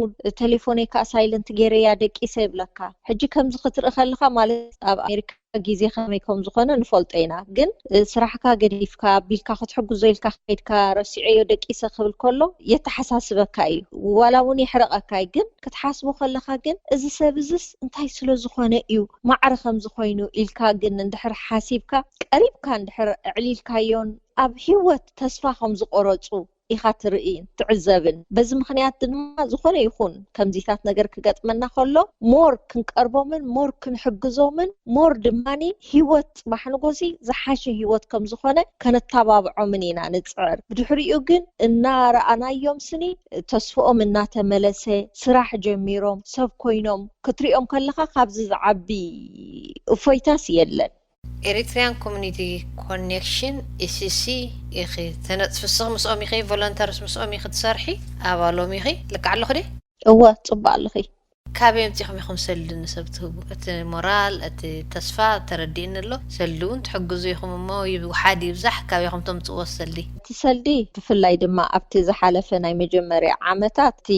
ቴሌፎነይ ከዓ ሳይለንት ገይረያ ደቂሰ ይብለካ። ሕጂ ከምዚ ክትርኢ ከለኻ ማለት ኣብ ኣሜሪካ ግዜ ከመይ ከም ዝኾነ ንፈልጦ ኢና፣ ግን ስራሕካ ገዲፍካ ኣቢልካ ክትሕግዞ ኢልካ ከይድካ ረሲዐዮ ደቂሰ ክብል ከሎ የተሓሳስበካ እዩ። ዋላ እውን የሕርቐካ እዩ፣ ግን ክትሓስቦ ከለኻ ግን እዚ ሰብ እዝስ እንታይ ስለ ዝኾነ እዩ ማዕረ ከምዚ ኮይኑ ኢልካ ግን እንድሕር ሓሲብካ ቀሪብካ እንድሕር ኣዕሊልካዮን ኣብ ህይወት ተስፋ ከም ዝቆረፁ ኢኻ ትርእይን ትዕዘብን። በዚ ምኽንያት ድማ ዝኾነ ይኹን ከምዚታት ነገር ክገጥመና ከሎ ሞር ክንቀርቦምን ሞር ክንሕግዞምን ሞር ድማኒ ህይወት ጽባሕ ንጎሲ ዝሓሸ ህይወት ከም ዝኾነ ከነተባብዖምን ኢና ንጽዕር። ብድሕሪኡ ግን እናረኣናዮም ስኒ ተስፍኦም እናተመለሰ ስራሕ ጀሚሮም ሰብ ኮይኖም ክትሪኦም ከለኻ ካብዚ ዝዓቢ እፎይታስ የለን። ኤሪትሪያን ኮሚኒቲ ኮኔክሽን ኢሲሲ ኢኺ ተነፅፊ ንስኺ ምስኦም ኢኺ ቮለንተርስ ምስኦም ኢኺ ትሰርሒ ኣባሎም ኢኺ ልክዕ ኣለኹ ደ እወ ጽቡቅ ኣለኺ። ካበይ ኣምፂኹም ኢኹም ሰልዲ ንሰብ ትህቡ እቲ ሞራል እቲ ተስፋ ተረዲእኒ ኣሎ ሰልዲ እውን ትሕግዙ ኢኹም እሞ ይውሓድ ይብዛሕ ካበይ ኢኹም ተምፅዎ ሰልዲ እቲ ሰልዲ ብፍላይ ድማ ኣብቲ ዝሓለፈ ናይ መጀመርያ ዓመታት እቲ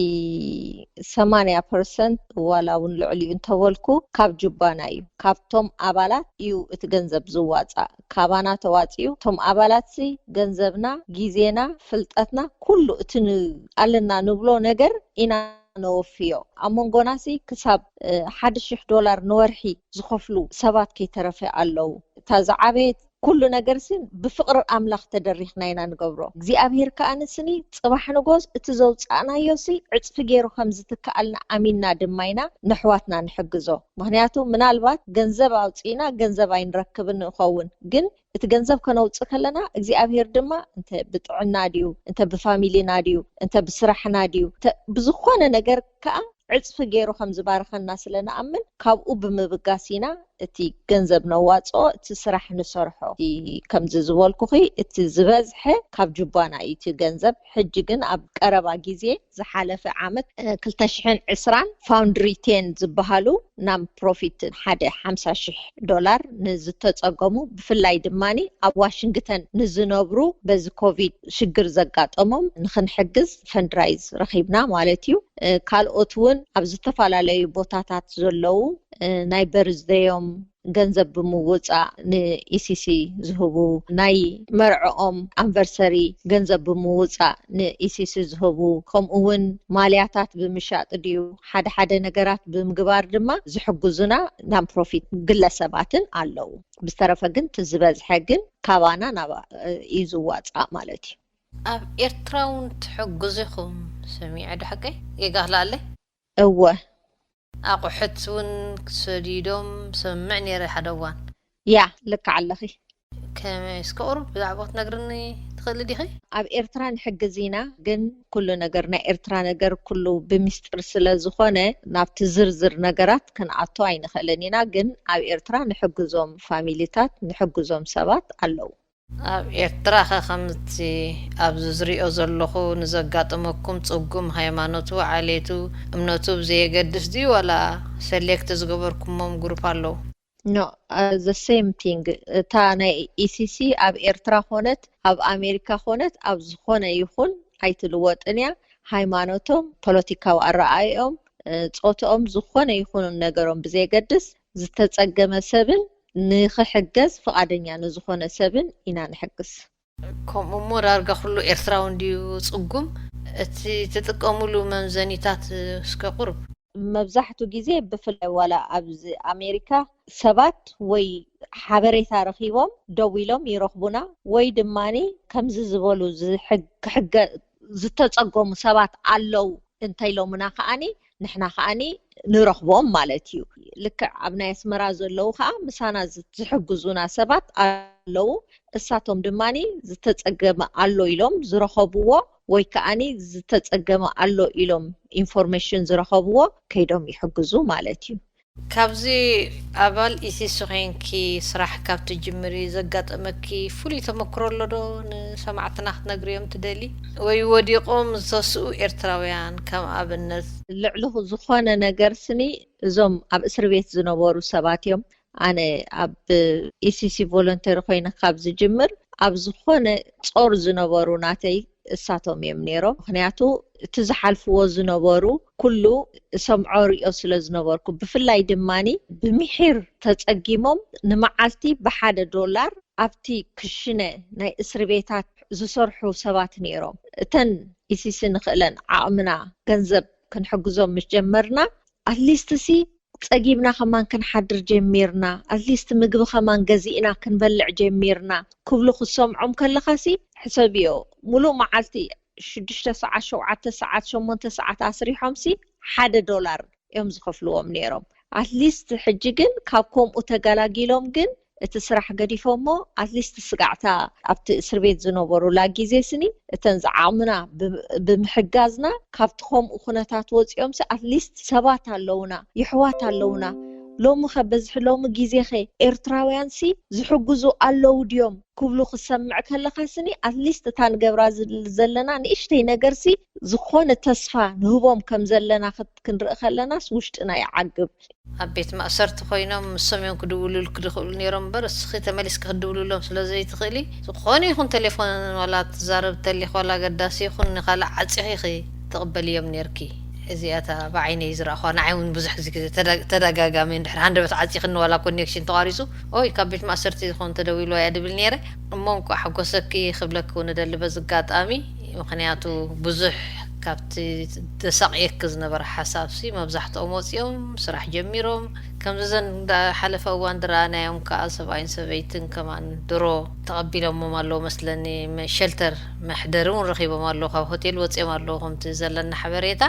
ሰማንያ ፐርሰንት ዋላ እውን ልዕሊኡ እንተበልኩ ካብ ጁባና እዩ። ካብቶም ኣባላት እዩ እቲ ገንዘብ ዝዋፃእ። ካባና ተዋፂኡ እቶም ኣባላት ሲ ገንዘብና፣ ግዜና፣ ፍልጠትና ኩሉ እቲ ኣለና ንብሎ ነገር ኢና ነወፍዮ። ኣብ መንጎና ሲ ክሳብ ሓደ ሽሕ ዶላር ንወርሒ ዝኸፍሉ ሰባት ከይተረፈ ኣለዉ። እታ ዝዓበየት ኩሉ ነገር ሲ ብፍቕሪ ኣምላኽ ተደሪኽና ኢና ንገብሮ። እግዚኣብሄር ከኣ ንስኒ ጽባሕ ንጎስ እቲ ዘውጻእናዮ ሲ ዕጽፊ ገይሩ ከም ዝትከኣልና ኣሚንና ድማ ኢና ነሕዋትና ንሕግዞ። ምኽንያቱ ምናልባት ገንዘብ ኣውጺእና ገንዘብ ኣይንረክብን ንኸውን፣ ግን እቲ ገንዘብ ከነውጽእ ከለና እግዚኣብሄር ድማ እንተ ብጥዕና ድዩ እንተ ብፋሚሊና ድዩ እንተ ብስራሕና ድዩ ብዝኾነ ነገር ከኣ ዕፅፊ ገይሩ ከም ዝባርኸና ስለ ንኣምን ካብኡ ብምብጋስ ኢና እቲ ገንዘብ ነዋፅኦ እቲ ስራሕ ንሰርሖ። ከምዚ ዝበልኩኺ እቲ ዝበዝሐ ካብ ጁባና እዩ እቲ ገንዘብ። ሕጂ ግን ኣብ ቀረባ ግዜ ዝሓለፈ ዓመት ክልተ ሽሕን ዕስራን ፋውንድሪ ቴን ዝበሃሉ ናን ፕሮፊት ሓደ ሓምሳ ሽሕ ዶላር ንዝተፀገሙ ብፍላይ ድማኒ ኣብ ዋሽንግተን ንዝነብሩ በዚ ኮቪድ ሽግር ዘጋጠሞም ንክንሕግዝ ፈንድራይዝ ረኺብና ማለት እዩ። ካልኦት እውን ኣብ ዝተፈላለዩ ቦታታት ዘለዉ ናይ በርዝደዮም ገንዘብ ብምውፃእ ንኢሲሲ ዝህቡ፣ ናይ መርዕኦም ኣንቨርሰሪ ገንዘብ ብምውፃእ ንኢሲሲ ዝህቡ፣ ከምኡ እውን ማልያታት ብምሻጥ ድዩ ሓደ ሓደ ነገራት ብምግባር ድማ ዝሕግዙና ናን ፕሮፊት ግለሰባትን ኣለዉ። ብዝተረፈ ግን እቲ ዝበዝሐ ግን ካባና ናብ እዩ ዝዋፃእ ማለት እዩ። ኣብ ኤርትራ እውን ትሕግዙ ኢኹም ሰሚዐ ዶ ሓቀይ? ጌጋ ክልኣለይ? እወ። ኣቑሑት እውን ሰዲዶም ሰምዕ ነይረ ሓደ እዋን። ያ ልክዕ ኣለኺ። ከመይ እስከ ቁሩብ ብዛዕባ ክትነግርኒ ትኽእሊ ዲኺ? ኣብ ኤርትራ ንሕግዝ ኢና፣ ግን ኩሉ ነገር ናይ ኤርትራ ነገር ኩሉ ብሚስጥር ስለ ዝኾነ ናብቲ ዝርዝር ነገራት ክንኣቱ ኣይንኽእልን ኢና። ግን ኣብ ኤርትራ ንሕግዞም ፋሚሊታት ንሕግዞም ሰባት ኣለዉ። ኣብ ኤርትራ ኸ ከምቲ ኣብዚ ዝሪኦ ዘለኹ ንዘጋጥመኩም ጽጉም ሃይማኖቱ፣ ዓሌቱ፣ እምነቱ ብዘየገድስ ድዩ ዋላ ሰሌክት ዝገበርኩሞም ግሩፕ ኣለዉ? No, the same thing። እታ ናይ ኢሲሲ ኣብ ኤርትራ ኾነት ኣብ ኣሜሪካ ኾነት ኣብ ዝኾነ ይኹን ኣይትልወጥን እያ። ሃይማኖቶም፣ ፖለቲካዊ ኣረኣእኦም፣ ጾትኦም ዝኾነ ይኹን ነገሮም ብዘየገድስ ዝተጸገመ ሰብን ንኽሕገዝ ፍቓደኛ ንዝኾነ ሰብን ኢና ንሕግዝ። ከምኡ እሞ ዳርጋ ኩሉ ኤርትራዊ እንድዩ ጽጉም። እቲ ትጥቀምሉ መምዘኒታት እስከ ቁሩብ። መብዛሕቱ ግዜ ብፍላይ ዋላ ኣብዚ ኣሜሪካ ሰባት ወይ ሓበሬታ ረኺቦም ደዊሎም ይረኽቡና ወይ ድማኒ ከምዚ ዝበሉ ዝሕግ- ክሕገ- ዝተጸገሙ ሰባት ኣለዉ እንተኢሎምና ከኣኒ ንሕና ከኣኒ ንረኽቦም ማለት እዩ። ልክዕ ኣብ ናይ ኣስመራ ዘለዉ ከኣ ምሳና ዝሕግዙና ሰባት ኣለዉ። እሳቶም ድማ ዝተጸገመ ኣሎ ኢሎም ዝረኸብዎ ወይ ከኣኒ ዝተጸገመ ኣሎ ኢሎም ኢንፎርሜሽን ዝረኸብዎ ከይዶም ይሕግዙ ማለት እዩ። ካብዚ ኣባል ኢሲሲ ኮይንኪ ስራሕ ካብ ትጅምሪ ዘጋጠመኪ ፍሉይ ተመክሮ ኣሎ ዶ ንሰማዕትና ክትነግርዮም ትደሊ? ወይ ወዲቖም ዝተስኡ ኤርትራውያን ከም ኣብነት? ልዕሊ ዝኾነ ነገር ስኒ እዞም ኣብ እስር ቤት ዝነበሩ ሰባት እዮም። ኣነ ኣብ ኢሲሲ ቮለንተሪ ኮይነ ካብ ዝጅምር ኣብ ዝኾነ ጾር ዝነበሩ ናተይ እሳቶም እዮም ነይሮም። ምክንያቱ እቲ ዝሓልፍዎ ዝነበሩ ኩሉ እሰምዖ ሪኦ ስለ ዝነበርኩ፣ ብፍላይ ድማኒ ብምሒር ተጸጊሞም ንመዓልቲ ብሓደ ዶላር ኣብቲ ክሽነ ናይ እስር ቤታት ዝሰርሑ ሰባት ነይሮም። እተን ኢሲሲ ንኽእለን ዓቕምና ገንዘብ ክንሕግዞም ምስ ጀመርና ኣትሊስት ሲ ጸጊብና ከማን ክንሓድር ጀሚርና፣ ኣትሊስት ምግቢ ከማን ገዚእና ክንበልዕ ጀሚርና ክብሉ ክትሰምዖም ከለኻሲ ሕሰብዮ፣ ሙሉእ መዓልቲ ሽዱሽተ ሰዓት፣ ሸውዓተ ሰዓት፣ ሸሞንተ ሰዓት ኣስሪሖም ሲ ሓደ ዶላር እዮም ዝኸፍልዎም ነይሮም። ኣትሊስት ሕጂ ግን ካብ ከምኡ ተገላጊሎም፣ ግን እቲ ስራሕ ገዲፎሞ ኣትሊስት ስጋዕታ ኣብቲ እስር ቤት ዝነበሩላ ግዜ ስኒ እተን ዝዓቕምና ብ- ብምሕጋዝና ካብቲ ከምኡ ኩነታት ወፂኦም ሲ ኣትሊስት ሰባት ኣለውና፣ ይሕዋት ኣለውና። ሎሚ ከ በዝሒ ሎሚ ግዜ ከ ኤርትራውያን ሲ ዝሕግዙ ኣለዉ ድዮም ክብሉ ክሰምዕ ከለኻ ስኒ ኣትሊስት እታ ንገብራ ዝል- ዘለና ንእሽተይ ነገር ሲ ዝኾነ ተስፋ ንህቦም ከም ዘለና ክት- ክንርኢ ከለናስ ውሽጥና ይዓግብ። ኣብ ቤት ማእሰርቲ ኮይኖም ንሶም እዮም ክድውሉልክ ዝኽእሉ ነይሮም እምበር እስኺ ተመሊስኪ ክትድውልሎም ስለ ዘይትኽእሊ ዝኾነ ይኹን ቴሌፎን ዋላ ትዛረብ ተሊኽ ዋላ ኣገዳሲ ይኹን ንኻልእ ዓፂኺ ኢኺ ትቕበልዮም ነይርኪ። እዚኣታ ብዓይነይ ዝረእኹዋ ንዓይ እውን ብዙሕ ግዜ ተዳ- ተዳጋጋሚ እንድሕር ሃንደበት ዓፂኽኒ ዋላ ኮኔክሽን ተቋሪፁ ኦይ ካብ ቤት ማእሰርቲ ዝኾን ተደዊሉ እያ ድብል ነይረ። እሞ እንኳዕ ሓጎሰኪ ክብለኪ እውን እደሊ በዚ ኣጋጣሚ ምኽንያቱ ብዙሕ ካብቲ ዘሳቕየኪ ዝነበረ ሓሳብሲ መብዛሕትኦም ወፂኦም ስራሕ ጀሚሮም ከምዚ ዘን እንዳሓለፈ እዋን ዝረኣናዮም ከዓ ሰብኣይን ሰበይትን ከማን ድሮ ተቐቢሎሞም ኣለዉ መስለኒ መ- ሸልተር መሕደሪ እውን ረኺቦም ኣለዉ ካብ ሆቴል ወፂኦም ኣለዉ ከምቲ ዘለና ሓበሬታ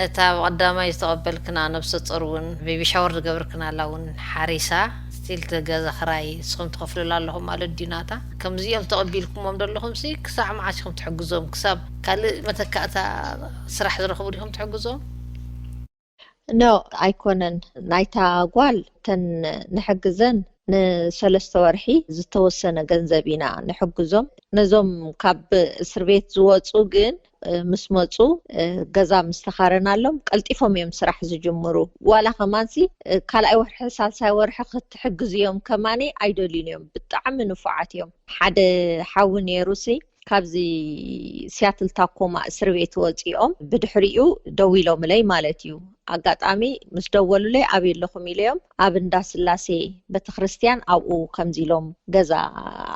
እታ ብቐዳማይ ዝተቐበልክና ነብሰ ፆር እውን ቤቢ ሻወር ዝገበርክናላ እውን ሓሪሳ ስቲል እቲ ገዛ ክራይ ንስኹም ትኸፍልሉ ኣለኹም ማለት ድዩ ናታ ከምዚኦም ተቐቢልኩሞም ዘለኹም ሲ ክሳዕ መዓስ ኢኹም ትሕግዞም ክሳብ ካልእ መተካእታ ስራሕ ዝረኽቡ ዲኹም ትሕግዞም ኖ ኣይኮነን ናይታ ጓል ተን ንሕግዘን ንሰለስተ ወርሒ ዝተወሰነ ገንዘብ ኢና ንሕግዞም ነዞም ካብ እስር ቤት ዝወፁ ግን ምስ መፁ ገዛ ምስ ተኻረናሎም ቀልጢፎም እዮም ስራሕ ዝጅምሩ ዋላ ከማንሲ ካልኣይ ወርሒ ሳልሳይ ወርሒ ክትሕግዝዮም ከማኒ ኣይደልዩን እዮም ብጣዕሚ ንፉዓት እዮም ሓደ ሓዊ ነይሩሲ ካብዚ ሲያትል ታኮማ እስር ቤት ወፂኦም ብድሕሪኡ ደዊሎምለይ ማለት እዩ ኣጋጣሚ ምስ ደወሉለይ ኣብ የለኹም ኢለዮም ኣብ እንዳ ስላሴ ቤተክርስትያን ኣብኡ ከምዚ ኢሎም ገዛ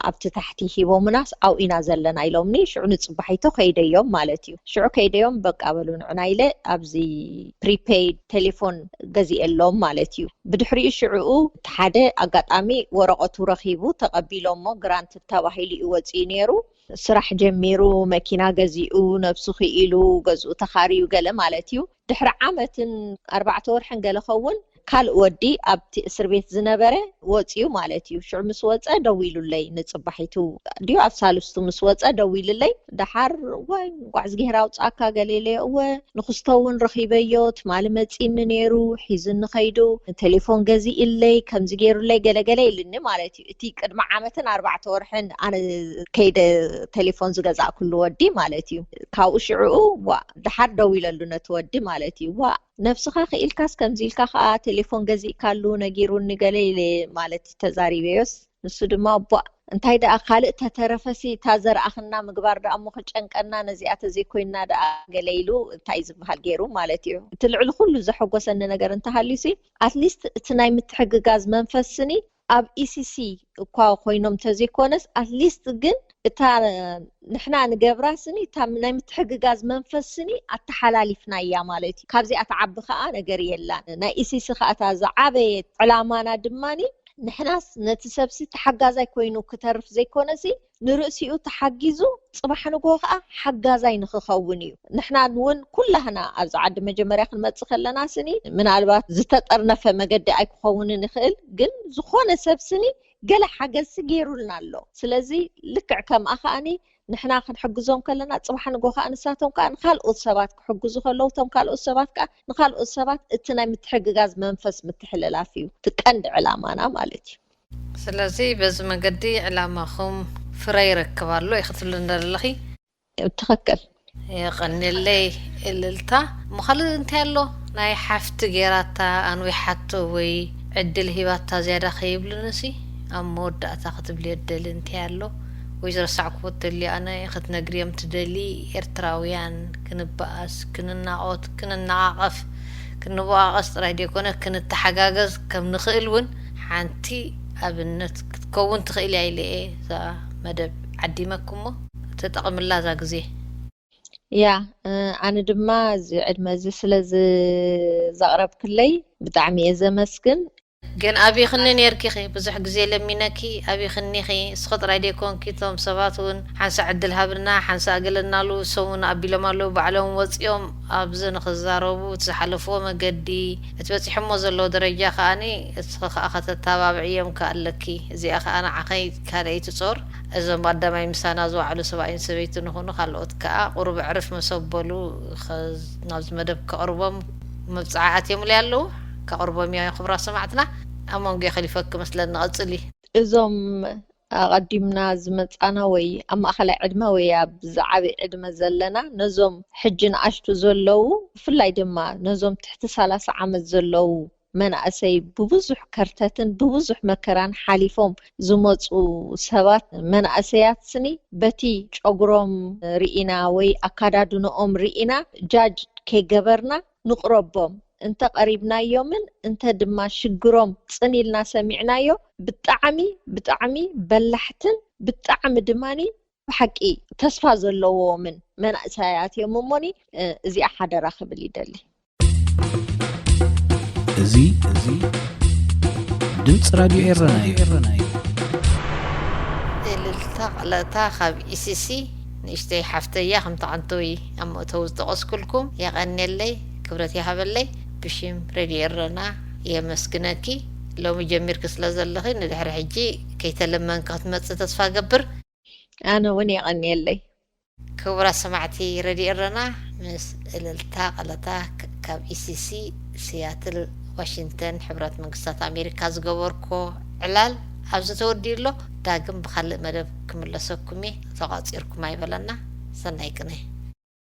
ኣብቲ ታሕቲ ሂቦምናስ ኣብኡ ኢና ዘለና ኢሎምኒ ሽዑ ንፅባሒቶ ከይደዮም ማለት እዩ ሽዑ ከይደዮም በቃ በሉ ንዕና ኢለ ኣብዚ ፕሪፔይድ ቴሌፎን ገዚኤሎም ማለት እዩ ብድሕሪኡ ሽዕኡ እቲ ሓደ ኣጋጣሚ ወረቐቱ ረኺቡ ተቐቢሎሞ ግራንት ተባሂሉ እዩ ወፂኡ ነይሩ ስራሕ ጀሚሩ መኪና ገዚኡ ነብሱ ክኢሉ ገዝኡ ተኻርዩ ገለ ማለት እዩ ድሕሪ ዓመትን ኣርባዕተ ወርሕን ገለ ኸውን ካልእ ወዲ ኣብቲ እስር ቤት ዝነበረ ወፅዩ ማለት እዩ ሽዑ ምስ ወፀ ደዊሉለይ ንፅባሒቱ ድዩ ኣብ ሳልስቱ ምስ ወፀ ደዊልለይ ደሓር ወይ ጓዕዝጌሄር ኣውፃእካ ገሌለ እወ ንክስቶ እውን ረኺበዮ ትማሊ መፂኒ ነይሩ ሒዙኒ ከይዱ ቴሌፎን ገዚእለይ ከምዚ ገይሩለይ ገለገለ ኢልኒ ማለት እዩ እቲ ቅድሚ ዓመትን ኣርባዕተ ወርሕን ኣነ ከይደ ቴሌፎን ዝገዛእኩሉ ወዲ ማለት እዩ ካብኡ ሽዕኡ ዋ ደሓር ደው ኢለሉ ነቲ ወዲ ማለት እዩ ዋ ነብስኻ ክኢልካስ ከምዚ ኢልካ ከዓ ቴሌፎን ገዚእካሉ ነጊሩኒ ገለ ኢለ ማለት ተዛሪበዮስ ንሱ ድማ ቧእ እንታይ ደኣ ካልእ ተተረፈሲ እታ ዘርኣኽና ምግባር ደኣ እሞ ክጨንቀና ነዚኣ ተዘይኮይና ደኣ ገለ ኢሉ እንታይ ዝበሃል ገይሩ ማለት እዩ እቲ ልዕሊ ኩሉ ዘሐጎሰኒ ነገር እንተሃልዩሲ ኣትሊስት እቲ ናይ ምትሕግጋዝ መንፈስ ስኒ ኣብ ኢሲሲ እኳ ኮይኖም ተዘይኮነስ ኣትሊስት ግን እታ ንሕና ንገብራ ስኒ እታ ናይ ምትሕግጋዝ መንፈስ ስኒ ኣተሓላሊፍናያ ማለት እዩ ካብዚኣ ትዓቢ ከዓ ነገር የላን ናይ ኢሲሲ ከዓ እታ ዝዓበየት ዕላማና ድማኒ ንሕናስ ነቲ ሰብሲ ተሓጋዛይ ኮይኑ ክተርፍ ዘይኮነሲ ንርእሲኡ ተሓጊዙ ጽባሕ ንግሆ ከኣ ሓጋዛይ ንኽኸውን እዩ። ንሕና እውን ኩላህና ኣብዚ ዓዲ መጀመርያ ክንመጽእ ከለና ስኒ ምናልባት ዝተጠርነፈ መገዲ ኣይክኸውንን ይኽእል፣ ግን ዝኾነ ሰብ ስኒ ገለ ሓገዝሲ ገይሩልና ኣሎ። ስለዚ ልክዕ ከምኣ ከኣኒ ንሕና ክንሕግዞም ከለና ጽባሕ ንጎ ከኣ ንሳቶም ከኣ ንካልኦት ሰባት ክሕግዙ ከለዉ እቶም ካልኦት ሰባት ከኣ ንካልኦት ሰባት እቲ ናይ ምትሕግጋዝ መንፈስ ምትሕልላፍ እዩ እቲ ቀንዲ ዕላማና ማለት እዩ። ስለዚ በዚ መገዲ ዕላማኹም ፍረ ይረክብ ኣሎ ኢኺ ትብሊ እንደለኺ ትኽክል። የቐንየለይ እልልታ። እሞ ካልእ እንታይ ኣሎ? ናይ ሓፍቲ ጌራታ ኣንዊሓቶ ወይ ዕድል ሂባታ ዝያዳ ከይብልንሲ ኣብ መወዳእታ ክትብልዮ ትደሊ እንታይ ኣሎ? ወይ ዝረሳዕክዎ ተልዩ ኣነ ክትነግርዮም ትደሊ ኤርትራውያን ክንበኣስ፣ ክንናቖት፣ ክንነቓቐፍ፣ ክንበቓቐስ ጥራይ ደይኮነ ክንተሓጋገዝ ከም ንኽእል እውን ሓንቲ ኣብነት ክትከውን ትኽእል እያ ኢለ እየ እዛ መደብ ዓዲመኩሞ። ተጠቐምላ እዛ ግዜ። ያ ኣነ ድማ እዚ ዕድመ እዚ ስለ ዘቕረብክለይ ብጣዕሚ እየ ዘመስግን። ግን ኣብይኽኒ ነርኪኺ፣ ብዙሕ ግዜ ለሚነኪ ኣብይኽኒኺ። እስኺ ጥራይ ደይኮንኪ፣ እቶም ሰባት እውን ሓንሳ ዕድል ሃብና፣ ሓንሳ እገለናሉ፣ እሶም እውን ኣቢሎም ኣለዉ፣ ባዕሎም ወፂኦም ኣብዚ ንኽዛረቡ፣ እቲ ዝሓለፍዎ መገዲ፣ እቲ በፂሖሞ ዘለዉ ደረጃ ከኣኒ እስኺ ከኣ ከተተባብዕዮም ከኣ ኣለኪ። እዚኣ ከኣ ንዓኸይ ካልኣይቲ ጾር፣ እዞም ኣዳማይ ምሳና ዝወዓሉ ሰብኣይን ሰበይትን ይኹኑ ካልኦት ከኣ ቁሩብ ዕርፍ መሰበሉ ኸ-፣ ናብዚ መደብ ከቕርቦም መብጽዓ ኣትዮምለይ ኣለዉ። ከቕርቦም እዮም ክብራት ሰማዕትና። ኣብ መንጎ ከሊፈኪ መስለኒ፣ ቀጽሊ። እዞም ኣቐዲምና ዝመጻና ወይ ኣብ ማእኸላይ ዕድመ ወይ ኣብ ዝዓቢ ዕድመ ዘለና፣ ነዞም ሕጂ ንኣሽቱ ዘለዉ፣ ብፍላይ ድማ ነዞም ትሕቲ ሰላሳ ዓመት ዘለዉ መናእሰይ፣ ብብዙሕ ከርተትን ብብዙሕ መከራን ሓሊፎም ዝመጹ ሰባት፣ መናእሰያት ስኒ በቲ ጨጉሮም ርኢና ወይ ኣካዳድንኦም ርኢና ጃጅ ከይገበርና ንቕረቦም። እንተ ቀሪብናዮምን እንተ ድማ ሽግሮም ጽን ኢልና ሰሚዕናዮ፣ ብጣዕሚ፣ ብጣዕሚ በላሕትን ብጣዕሚ ድማኒ ብሓቂ ተስፋ ዘለዎምን መናእሰያት እዮም እሞኒ፣ እ፣ እዚኣ ሓደራ ክብል ይደሊ። እዚ፣ እዚ ድምፂ ራድዮ ኤረና እዩ። እልልታ ቀለታ ካብ ኢሲሲ፣ ንእሽተይ ሓፍተያ፣ ከምቲ ዓንተወይ ኣብ መእተዊ ዝጠቐስኩልኩም። የቐንየለይ፣ ክብረት ይሃበለይ። ብሽም ሬድዮ ኤረና የመስግነኪ። ሎሚ ጀሚርኪ ስለ ዘለኺ፣ ንድሕሪ ሕጂ ከይተለመንኪ ክትመጽእ ተስፋ ገብር። ኣነ እውን የቐንየለይ። ክቡራት ሰማዕቲ ሬድዮ ኤረና፣ ምስ እልልታ ቀለታ ክ-፣ ካብ ኢሲሲ፣ ሲያትል ዋሽንግተን፣ ሕብረት መንግስታት ኣሜሪካ ዝገበርኮ ዕላል ኣብዚ ተወዲኡ ኣሎ። ዳግም ብኻልእ መደብ ክምለሰኩም እየ። ተቋጺርኩም ኣይበለና። ሰናይ ቅነ።